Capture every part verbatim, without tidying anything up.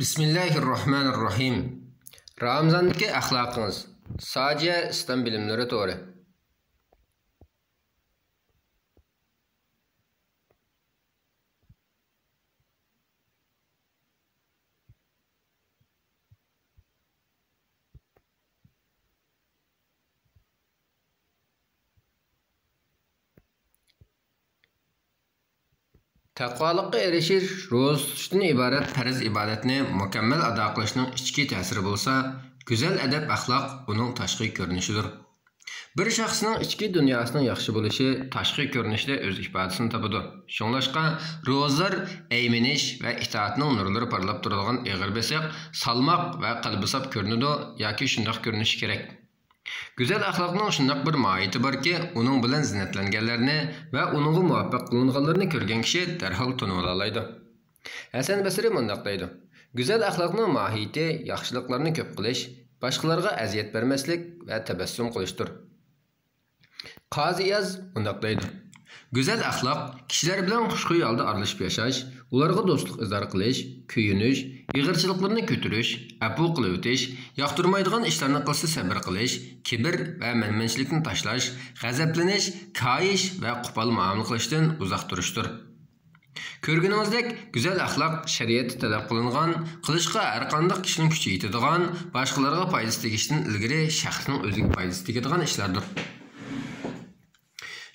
بىسمىللاھىررەھمانىررەھىم. رامىزاندىكى ئەخلاقىڭىز. ساجىيە ئىسلام بىلىملىرى تورى. تەقۋالىققا ئېرىشىش روزا تۇتۇشتىن ئىبارەت پەرز ئىبادەتنى مۇكەممەل ئادا قىلىشنىڭ ئىچكى تەسىرى بولسا، گۈزەل ئەدەپ-ئەخلاق ئۇنىڭ تاشقى كۆرۈنۈشىدۇر. بىر شەخسنىڭ ئىچكى دۇنياسىنىڭ ياخشى بولۇشى تاشقى كۆرۈنۈشىدە ئۆز ئىپادىسىنى تاپىدۇ. شۇڭلاشقا، روزىلار ئەيمىنىش ۋە ئىتائەتنىڭ نۇرلىرى پارلاپ تۇرىدىغان ئېغىر بېسىق، سالماق ۋە قەلبى ساپ كۆرۈنىدۇ ياكى شۇنداق كۆرۈنۈشى كېرەك. گۈزەل ئەخلاقنىڭ شۇنداق بىر ماھىيىتى باركى، ئۇنىڭ بىلەن زىننەتلەنگەنلەرنى ۋە ئۇنىڭغا مۇۋەپپەق قىلىنغانلىرىنى كۆرگەن كىشى دەرھال تونۇۋالالايدۇ. ھەسەن بەسرى مۇنداق دەيدۇ: «گۈزەل ئەخلاقنىڭ ماھىيىتى ياخشىلىقلارنى كۆپ قىلىش، باشقىلارغا ئەزىيەت بەرمەسلىك ۋە تەبەسسۇم قىلىشتۇر.» قازى ئىياز مۇنداق دەيدۇ: «گۈزەل ئەخلاق كىشىلەر بىلەن خۇشخۇي ھالدا ئارىلىشىپ ياشاش، ئۇلارغا دوستلۇق ئىزھار قىلىش، كۆيۈنۈش، ئېغىرچىلىقلىرىنى كۆتۈرۈش، ئەپۇ قىلىۋېتىش، ياقتۇرمايدىغان ئىشلارنى قىلسا سەبرى قىلىش، كىبىر ۋە مەنمەنچىلىكنى تاشلاش، غەزەپلىنىش، كايىش ۋە قوپال مۇئامىلە قىلىشتىن ئۇزاق تۇرۇشتۇر.» كۆرگىنىڭىزدەك، گۈزەل ئەخلاق شەرىئەتتە تەلەپ قىلىنغان، قىلىشقا ھەرقانداق كىشىنىڭ كۈچى يېتىدىغان، باشقىلارغا پايدىسى تېگىشتىن ئىلگىرى شەخسنىڭ ئۆزىگە پايدىسى تېگىدىغان ئىشلاردۇر.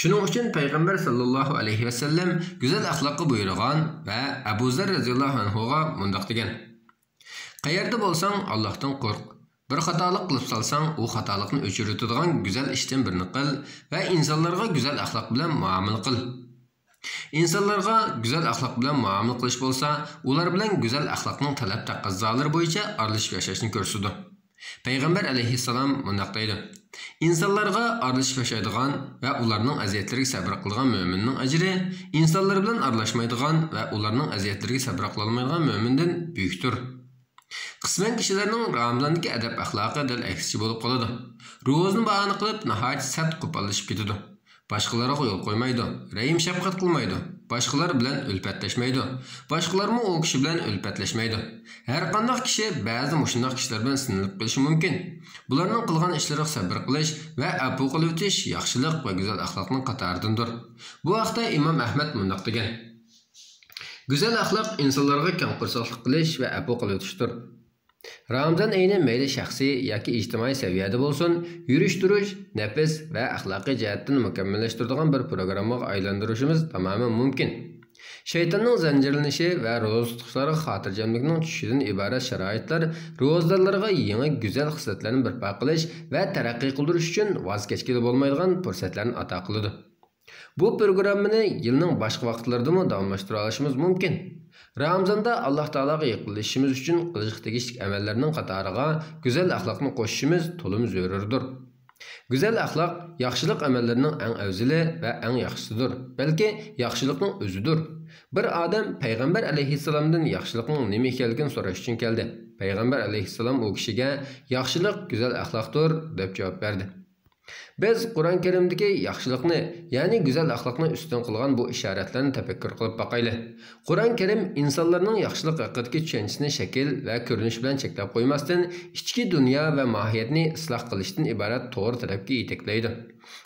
شۇنىڭ ئۈچۈن پەيغەمبەر ساللاللاھۇ ئەلەيھى ۋەسەللەم گۈزەل ئەخلاققا بۇيرۇغان ۋە ئەبۇ زەر رەزىياللاھۇ ئەنھۇغا مۇنداق دېگەن: «قەيەردە بولساڭ، ئاللاھتىن قورق. بىر خاتالىق قىلىپ سالساڭ، ئۇ خاتالىقنى ئۆچۈرۈۋېتىدىغان گۈزەل ئىشتىن بىرنى قىل ۋە ئىنسانلارغا گۈزەل ئەخلاق بىلەن مۇئامىلە قىل.» ئىنسانلارغا گۈزەل ئەخلاق بىلەن مۇئامىلە قىلىش بولسا، ئۇلار بىلەن گۈزەل ئەخلاقنىڭ تەلەپ تەقەززالىرى بويىچە ئارىلىشىپ ياشاشنى كۆرسىتىدۇ. پەيغەمبەر ئەلەيھىسسالام مۇنداق دەيدۇ: «ئىنسانلارغا ئارىلىشىپ ياشايدىغان ۋە ئۇلارنىڭ ئەزىيەتلىرىگە سەبرى قىلىدىغان مۆمىننىڭ ئەجرى ئىنسانلار بىلەن ئارىلاشمايدىغان ۋە ئۇلارنىڭ ئەزىيەتلىرىگە سەبرى قىلالمايدىغان مۆمىندىن بۈيۈكتۇر.» قىسمەن كىشىلەرنىڭ رامىزاندىكى ئەدەپ-ئەخلاقى دەل ئەكسىچە بولۇپ قالىدۇ. روزىنى باھانە قىلىپ، ناھايىتى سەت قوپاللىشىپ كېتىدۇ. باشقىلارغا يول قويمايدۇ، رەھىم-شەپقەت قىلمايدۇ، باشقىلار بىلەن ئۈلپەتلەشمەيدۇ، باشقىلارمۇ ئۇ كىشى بىلەن ئۈلپەتلەشمەيدۇ. ھەرقانداق كىشى بەزىدە مۇشۇنداق كىشىلەر بىلەن سىنىلىپ قېلىشى مۇمكىن. بۇلارنىڭ قىلغان ئىشلىرىغا سەبرى قىلىش ۋە ئەپۇ قىلىۋېتىش ياخشىلىق ۋە گۈزەل ئەخلاقنىڭ قاتارىدىندۇر. بۇ ھەقتە ئىمام ئەھمەد مۇنداق دېگەن: «گۈزەل ئەخلاق ئىنسانلارغا كەڭ قورساقلىق قىلىش ۋە ئەپۇ قىلىۋېتىشتۇر.» رامىزان ئېيىنى مەيلى شەخسىي ياكى ئىجتىمائىي سەۋىيەدە بولسۇن، يۈرۈش-تۇرۇش، نەپىس ۋە ئەخلاقىي جەھەتتىن مۇكەممەللەشتۈرىدىغان بىر پروگراممىغا ئايلاندۇرۇشىمىز تامامەن مۇمكىن. شەيتاننىڭ زەنجىرلىنىشى ۋە روزا تۇتقۇچىلارغا خاتىرجەملىكنىڭ چۈشۈشىدىن ئىبارەت شارائىتلار روزىدارلارغا يېڭى گۈزەل خىسلەتلەرنى بەرپا قىلىش ۋە تەرەققىي قىلدۇرۇش ئۈچۈن ۋاز كەچكىلى بولمايدىغان پۇرسەتلەرنى ئاتا قىلىدۇ. بۇ پروگراممىنى يىلنىڭ باشقا ۋاقىتلىرىدىمۇ داۋاملاشتۇرالىشىمىز مۇمكىن. رامىزاندا ئاللاھ تائالاغا يېقىنلىشىشىمىز ئۈچۈن قىلىشقا تېگىشلىك ئەمەللەرنىڭ قاتارىغا گۈزەل ئەخلاقنى قوشۇشىمىز تولىمۇ زۆرۈردۇر. گۈزەل ئەخلاق ياخشىلىق ئەمەللىرىنىڭ ئەڭ ئەۋزىلى ۋە ئەڭ ياخشىسىدۇر، بەلكى ياخشىلىقنىڭ ئۆزىدۇر. بىر ئادەم پەيغەمبەر ئەلەيھىسسالامدىن ياخشىلىقنىڭ نېمە ئىكەنلىكىنى سوراش ئۈچۈن كەلدى. پەيغەمبەر ئەلەيھىسسالام ئۇ كىشىگە، «ياخشىلىق گۈزەل ئەخلاقتۇر» دەپ جاۋاب بەردى. بىز قۇرئان كەرىمدىكى ياخشىلىقنى، يەنى گۈزەل ئەخلاقنى ئۈستۈن قىلغان بۇ ئىشارەتلەرنى تەپەككۇر قىلىپ باقايلى. قۇرئان كەرىم ئىنسانلارنىڭ ياخشىلىق ھەققىدىكى چۈشەنچىسىنى شەكىل ۋە كۆرۈنۈش بىلەن چەكلەپ قويماستىن، ئىچكى دۇنيا ۋە ماھىيەتنى ئىسلاھ قىلىشتىن ئىبارەت توغرا تەرەپكە يېتەكلەيدۇ.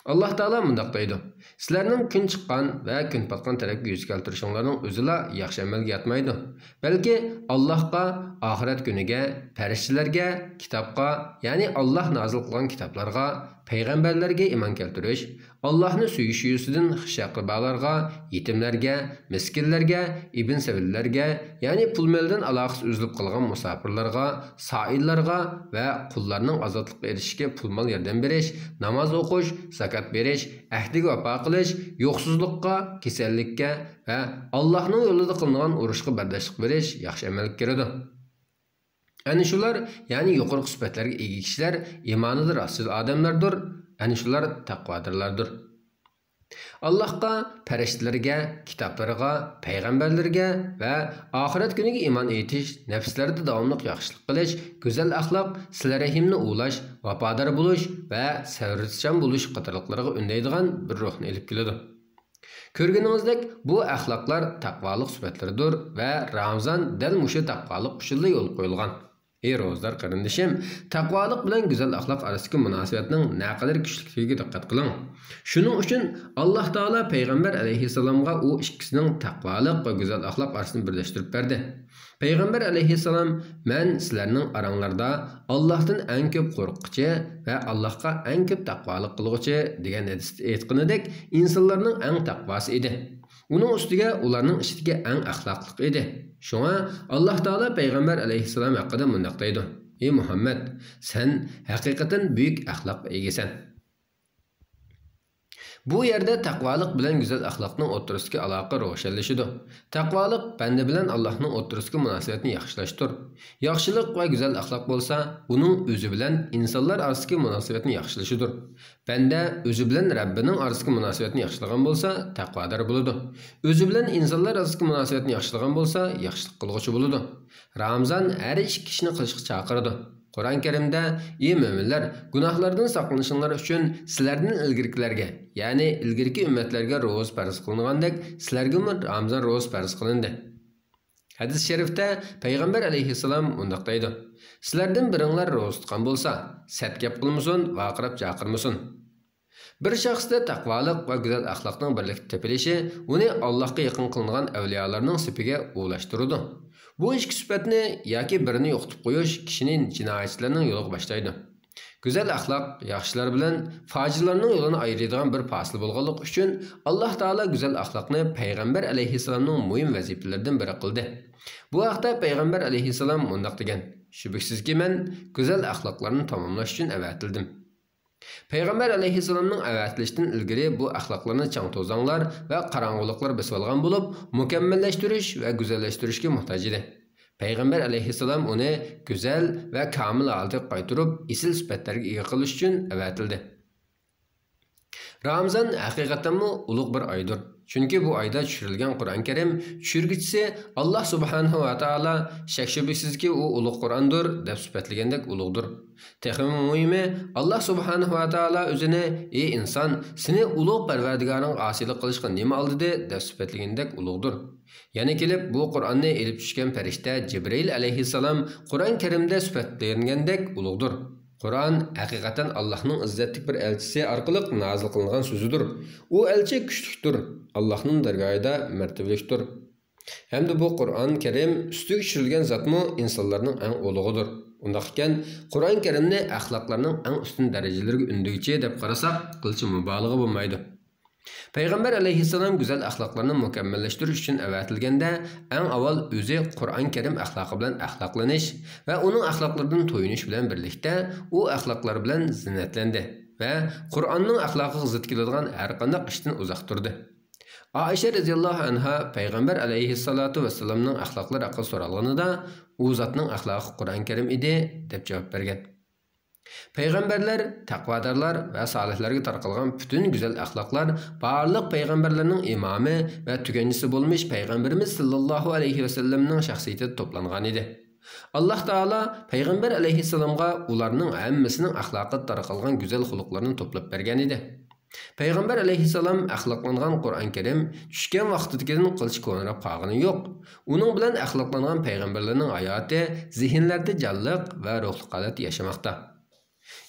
ئاللاھ تائالا مۇنداق دەيدۇ: «سىلەرنىڭ كۈن چىققان ۋە كۈن پاتقان تەرەپكە يۈز كەلتۈرۈشۈڭلارنىڭ ئۆزىلا ياخشى ئەمەلگە ياتمايدۇ، بەلكى ئاللاھقا، ئاخىرەت كۈنىگە، پەرىشتىلەرگە، كىتابقا، يەنى ئاللاھ نازىل قىلغان كىتابلارغا، پەيغەمبەرلەرگە ئىمان كەلتۈرۈش، ئاللاھنى سۆيۈش يۈزىسىدىن خىش-ئەقرىبالارغا، يېتىملەرگە، مىسكىنلەرگە، ئىبن سەبىللەرگە، يەنى پۇل-مېلىدىن ئالاقىسى ئۈزۈلۈپ قالغان مۇساپىرلارغا، سائىللارغا ۋە قۇللارنىڭ ئازادلىققا ئېرىشىشىگە پۇل-مال ياردەم بېرىش، ناماز ئوقۇش، زاكات بېرىش، ئەھدىگە ۋاپا قىلىش، يوقسۇزلۇققا، كېسەللىككە ۋە ئاللاھنىڭ يولىدا قىلىنغان ئۇرۇشقا بەرداشلىق بېرىش ياخشى ئەمەلگە كىرىدۇ.» ئەنە شۇلار، يەنى يۇقىرىقى سۈپەتلەرگە ئىگە كىشىلەر ئىمانىدا راستچىل ئادەملەردۇر، ئەنە شۇلار تەقۋادارلاردۇر. ئاللاھقا، پەرىشتىلەرگە، كىتابلىرىغا، پەيغەمبەرلىرىگە ۋە ئاخىرەت كۈنىگە ئىمان ئېيتىش، نەپسلەردە داۋاملىق ياخشىلىق قىلىش، گۈزەل ئەخلاق، سىلە رەھىمنى ئۇۋۇلاش، ۋاپادار بولۇش ۋە سەۋرچان بولۇش قاتارلىقلارغا ئۈندەيدىغان بىر روھنى ئېلىپ كېلىدۇ. كۆرگىنىڭىزدەك، بۇ ئەخلاقلار تەقۋالىق سۈپەتلىرىدۇر ۋە رامىزان دەل مۇشۇ تەقۋالىق ئۈچۈنلا يولغا قويۇلغان. ئەي روزىدار قېرىندىشىم، تەقۋالىق بىلەن گۈزەل ئەخلاق ئارىسىدىكى مۇناسىۋەتنىڭ نەقەدەر كۈچلۈكلۈكىگە دىققەت قىلىڭ. شۇنىڭ ئۈچۈن ئاللاھ تائالا پەيغەمبەر ئەلەيھىسسالامغا ئۇ ئىككىسىنىڭ تەقۋالىق ۋە گۈزەل ئەخلاق ئارىسىنى بىرلەشتۈرۈپ بەردى. پەيغەمبەر ئەلەيھىسسالام، «مەن سىلەرنىڭ ئاراڭلاردا ئاللاھتىن ئەڭ كۆپ قورققۇچى ۋە ئاللاھقا ئەڭ كۆپ تەقۋالىق قىلغۇچى» دېگەن ھەدىستە ئېيتقىنىدەك، ئىنسانلارنىڭ ئەڭ تەقۋاسى ئىدى. ئۇنىڭ ئۈستىگە ئۇلارنىڭ ئىچىدىكى ئەڭ ئەخلاقلىق ئىدى. شۇڭا ئاللاھ تائالا پەيغەمبەر ئەلەيھىسسالام ھەققىدە مۇنداق دەيدۇ: «ئى مۇھەممەد، سەن ھەقىقەتەن بۈيۈك ئەخلاققا ئىگىسەن.» بۇ يەردە تەقۋالىق بىلەن گۈزەل ئەخلاقنىڭ ئوتتۇرىسىدىكى ئالاقە روشەنلىشىدۇ. تەقۋالىق بەندە بىلەن ئاللاھنىڭ ئوتتۇرىسىدىكى مۇناسىۋەتنى ياخشىلاشتۇر. ياخشىلىق ۋە گۈزەل ئەخلاق بولسا، ئۇنىڭ ئۆزى بىلەن ئىنسانلار ئارىسىدىكى مۇناسىۋەتنى ياخشىلىشىدۇر. بەندە ئۆزى بىلەن رەببىنىڭ ئارىسىدىكى مۇناسىۋەتنى ياخشىلىغان بولسا، تەقۋادار بولىدۇ. ئۆزى بىلەن ئىنسانلار ئارىسىدىكى مۇناسىۋەتنى ياخشىلىغان بولسا، ياخشىلىق قىلغۇچى بولىدۇ. رامىزان ھەر ئىككى ئىشنى قىلىشقا چاقىرىدۇ. قۇرئان كەرىمدە، «ئى مۆمىنلەر، گۇناھلاردىن ساقلىنىشىڭلار ئۈچۈن سىلەردىن ئىلگىرىكىلەرگە، يەنى ئىلگىرىكى ئۈممەتلەرگە روزا پەرز قىلىنغاندەك، سىلەرگىمۇ رامىزان روزا پەرز قىلىندى.» ھەدىس شەرىفتە پەيغەمبەر ئەلەيھىسسالام مۇنداق دەيدۇ: «سىلەردىن بىرىڭلار روزا تۇتقان بولسا، سەت گەپ قىلمىسۇن، ۋارقىراپ چاقىرمىسۇن.» بىر شەخستە تەقۋالىق ۋە گۈزەل ئەخلاقنىڭ بىرلىكتە تېپىلىشى ئۇنى ئاللاھقا يېقىن قىلىنغان ئەۋلىيالارنىڭ سېپىگە ئۇلاشتۇرىدۇ. بۇ ئىككى سۈپەتنى ياكى بىرىنى يوقىتىپ قويۇش كىشىنى جىنايەتچىلەرنىڭ يولىغا باشلايدۇ. گۈزەل ئەخلاق ياخشىلار بىلەن پاجىرلارنىڭ يولىنى ئايرىيدىغان بىر پاسىل بولغانلىقى ئۈچۈن، ئاللاھ تائالا گۈزەل ئەخلاقنى پەيغەمبەر ئەلەيھىسسالامنىڭ مۇھىم ۋەزىپىلىرىدىن بىرى قىلدى. بۇ ھەقتە پەيغەمبەر ئەلەيھىسسالام مۇنداق دېگەن: «شۈبھىسىزكى، مەن گۈزەل ئەخلاقلارنى تاماملاش ئۈچۈن ئەۋەتىلدىم.» پەيغەمبەر ئەلەيھىسسالامنىڭ ئەۋەتىلىشىدىن ئىلگىرى بۇ ئەخلاقلارنى چاڭ-توزاڭلار ۋە قاراڭغۇلۇقلار بېسىۋالغان بولۇپ، مۇكەممەللەشتۈرۈش ۋە گۈزەللەشتۈرۈشكە موھتاج ئىدى. پەيغەمبەر ئەلەيھىسسالام ئۇنى گۈزەل ۋە كامىل ھالىتىگە قايتۇرۇپ، ئېسىل سۈپەتلەرگە ئىگە قىلىش ئۈچۈن ئەۋەتىلدى. رامىزان ھەقىقەتەنمۇ ئۇلۇغ بىر ئايدۇر. چۈنكى بۇ ئايدا چۈشۈرۈلگەن قۇرئان كەرىم چۈشۈرگۈچىسى ئاللاھ سۇبھانەھۇ ۋە تائالا شەك-شۈبھىسىزكى ئۇ ئۇلۇغ قۇرئاندۇر دەپ سۈپەتلىگەندەك ئۇلۇغدۇر. تېخىمۇ مۇھىمى، ئاللاھ سۇبھانەھۇ ۋە تائالا ئۆزىنى، ئى ئىنسان، سېنى ئۇلۇغ پەرۋەردىگارىڭغا ئاسىيلىق قىلىشقا نېمە ئالدىدى دەپ سۈپەتلىگەندەك ئۇلۇغدۇر. يەنە كېلىپ، بۇ قۇرئاننى ئېلىپ چۈشكەن پەرىشتە جىبرىئىل ئەلەيھىسسالام قۇرئان كەرىمدە سۈپەتلەنگەندەك ئۇلۇغدۇر. قۇرئان ھەقىقەتەن ئاللاھنىڭ ئىززەتلىك بىر ئەلچىسى ئارقىلىق نازىل قىلىنغان سۆزىدۇر. ئۇ ئەلچى كۈچلۈكتۇر، ئاللاھنىڭ دەرگاھىدا مەرتىۋىلىكتۇر. ھەمدە بۇ قۇرئان كەرىم ئۈستىگە چۈشۈرۈلگەن زاتمۇ ئىنسانلارنىڭ ئەڭ ئۇلۇغىدۇر. ئۇنداق ئىكەن، قۇرئان كەرىمنى ئەخلاقلارنىڭ ئەڭ ئۈستۈن دەرىجىلىرىگە ئۈندىگۈچى دەپ قارىساق، قىلچە مۇبالىغە بولمايدۇ. پەيغەمبەر ئەلەيھىسسالام گۈزەل ئەخلاقلارنى مۇكەممەللەشتۈرۈش ئۈچۈن ئەۋەتىلگەندە، ئەڭ ئاۋۋال ئۆزى قۇرئان كەرىم ئەخلاقى بىلەن ئەخلاقلىنىش ۋە ئۇنىڭ ئەخلاقلىرىدىن تويۇنۇش بىلەن بىرلىكتە، ئۇ ئەخلاقلار بىلەن زىننەتلەندى ۋە قۇرئاننىڭ ئەخلاقىغا زىت كېلىدىغان ھەرقانداق ئىشتىن ئۇزاق تۇردى. ئائىشە رەزىياللاھۇ ئەنھا پەيغەمبەر ئەلەيھىسسالاتۇ ۋەسسالامنىڭ ئەخلاقلىرى ھەققىدە سورالغىنىدا، «ئۇ زاتنىڭ ئەخلاقى قۇرئان كەرىم ئىدى» دەپ جاۋاب بەرگەن. پەيغەمبەرلەر، تەقۋادارلار ۋە سالىھلارغا تارقالغان پۈتۈن گۈزەل ئەخلاقلار بارلىق پەيغەمبەرلەرنىڭ ئىمامى ۋە تۈگەنچىسى بولمىش پەيغەمبىرىمىز ساللاللاھۇ ئەلەيھى ۋەسەللەمنىڭ شەخسىيىتىدە توپلانغان ئىدى. ئاللاھ تائالا پەيغەمبەر ئەلەيھىسسالامغا ئۇلارنىڭ ھەممىسىنىڭ ئەخلاقىدا تارقالغان گۈزەل خۇلقلىرىنى توپلاپ بەرگەن ئىدى. پەيغەمبەر ئەلەيھىسسالام ئەخلاقلانغان قۇرئان كەرىم چۈشكەن ۋاقتىدىكىدىن قىلچە كونىراپ قالغىنى يوق. ئۇنىڭ بىلەن ئەخلاقلانغان پەيغەمبەرلەرنىڭ ھاياتى زېھىنلەردە جانلىق ۋە روھلۇق ھالەتتە ياشىماقتا.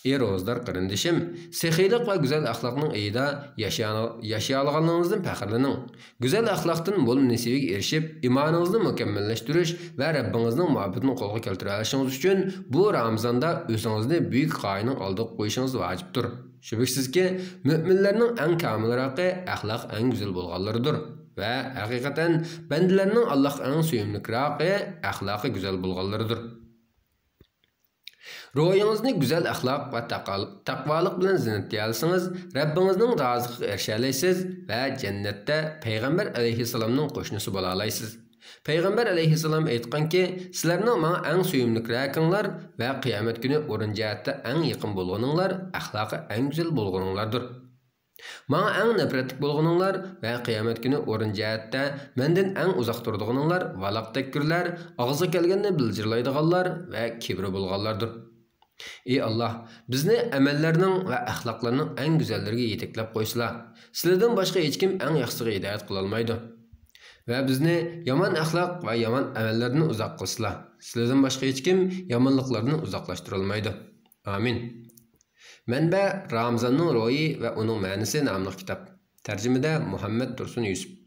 ئى روزىدار قېرىندىشىم، سېخىيلىق ۋە گۈزەل ئەخلاقنىڭ ئېيىدا ياشىيا-، ياشىيالىغانلىقىڭىزدىن پەخىرلىنىڭ. گۈزەل ئەخلاقتىن مول نېسىۋىگە ئېرىشىپ، ئىمانىڭىزنى مۇكەممەللەشتۈرۈش ۋە رەببىڭىزنىڭ مۇھەببىتىنى قولغا كەلتۈرەلىشىڭىز ئۈچۈن بۇ رامىزاندا ئۆزىڭىزنى بۈيۈك غايىنىڭ ئالدىغا قويۇشىڭىز ۋاجىپتۇر. شۈبھىسىزكى، مۆمىنلەرنىڭ ئەڭ كامىلراقى ئەخلاقى ئەڭ گۈزەل بولغانلىرىدۇر. ۋە ھەقىقەتەن، بەندىلەرنىڭ ئاللاھقا ئەڭ سۆيۈملۈكراقى ئەخلاقى گۈزەل بولغانلىرىدۇر. روھىڭىزنى گۈزەل ئەخلاق ۋە تەقۋال-، تەقۋالىق بىلەن زىننەتلىيەلىسىڭىز، رەببىڭىزنىڭ رازىلىقىغا ئېرىشەلەيسىز ۋە جەننەتتە پەيغەمبەر ئەلەيھىسسالامنىڭ قوشنىسى بولالايسىز. پەيغەمبەر ئەلەيھىسسالام ئېيتقانكى، سىلەرنىڭ ماڭا ئەڭ سۆيۈملۈكرەكىڭلار ۋە قىيامەت كۈنى ئورۇن جەھەتتە ئەڭ يېقىن بولغىنىڭلار ئەخلاقى ئەڭ گۈزەل بولغىنىڭلاردۇر. ماڭا ئەڭ نەپرەتلىك بولغىنىڭلار ۋە قىيامەت كۈنى ئورۇن جەھەتتە مەندىن ئەڭ ئۇزاق تۇرىدىغىنىڭلار ۋالاقتەككۈرلەر، ئاغزىغا كەلگەننى بىلجىرلايدىغانلار ۋە كىبرى بولغانلاردۇر. ئى ئاللاھ، بىزنى ئەمەللەرنىڭ ۋە ئەخلاقلارنىڭ ئەڭ گۈزەللىرىگە يېتەكلەپ قويسىلا. سىلەردىن باشقا ھېچكىم ئەڭ ياخشىسىغا ھىدايەت قىلالمايدۇ. ۋە بىزنى يامان ئەخلاق ۋە يامان ئەمەللەردىن ئۇزاق قىلسىلا. سىلەردىن باشقا ھېچكىم يامانلىقلاردىن ئۇزاقلاشتۇرالمايدۇ. ئامىن. مەنبە: رامىزاننىڭ روھى ۋە ئۇنىڭ مەنىسى ناملىق كىتاب. تەرجىمىدە مۇھەممەد تۇرسۇن يۈسۈپ.